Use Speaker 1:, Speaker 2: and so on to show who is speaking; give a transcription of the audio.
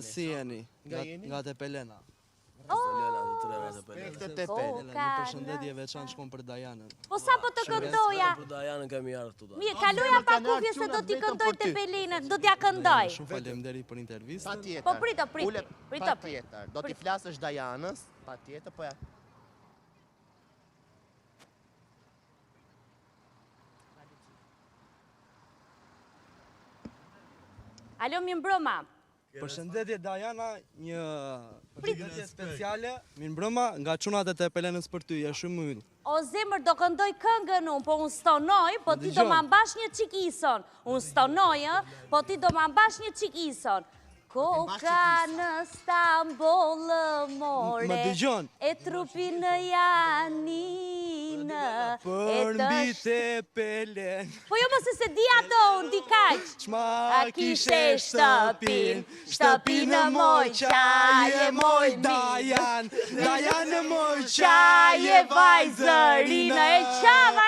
Speaker 1: Si jeni?
Speaker 2: Nga jeni?
Speaker 1: Nga Tepelena.
Speaker 2: Respekte Tepelena.
Speaker 1: Një përshëndetje veçantë shkon për Dajanën.
Speaker 3: Po sa po të këndoja?
Speaker 4: Për Dajanën kemi ardhur këtu tani.
Speaker 3: Mirë, kaloja pa kufje se do t'i këndoj Tepelenën, do t'ja këndoj.
Speaker 1: Shumë faleminderit për intervistën.
Speaker 2: Patjetër.
Speaker 3: Po prito, prito,
Speaker 2: Ule,
Speaker 3: prito.
Speaker 2: Patjetër. Do t'i flasësh Dajanës, patjetër, po ja.
Speaker 3: Alo, mirëmbrëma.
Speaker 1: Përshëndetje Dajana, një përshëndetje speciale. Mirëmbrëma nga çunat e Tepelenës për ty, je shumë yll.
Speaker 3: O zemër do këndoj këngën unë, po unë stonoj, po ti do ma mbash një çik ison. Unë stonoj, ë, po ti do ma mbash një çik ison. Koka në Stamboll more.
Speaker 1: Më dëgjon?
Speaker 3: E trupi në Janinë.
Speaker 1: Për mbi Tepelenë.
Speaker 3: Po jo mos e se di ato, unë di kaq.
Speaker 1: Ç'ma
Speaker 3: A kishe shtëpin, shtëpinë moj qaje moj
Speaker 1: Dajan, Dajan moj
Speaker 3: qaje vajzërina e qava.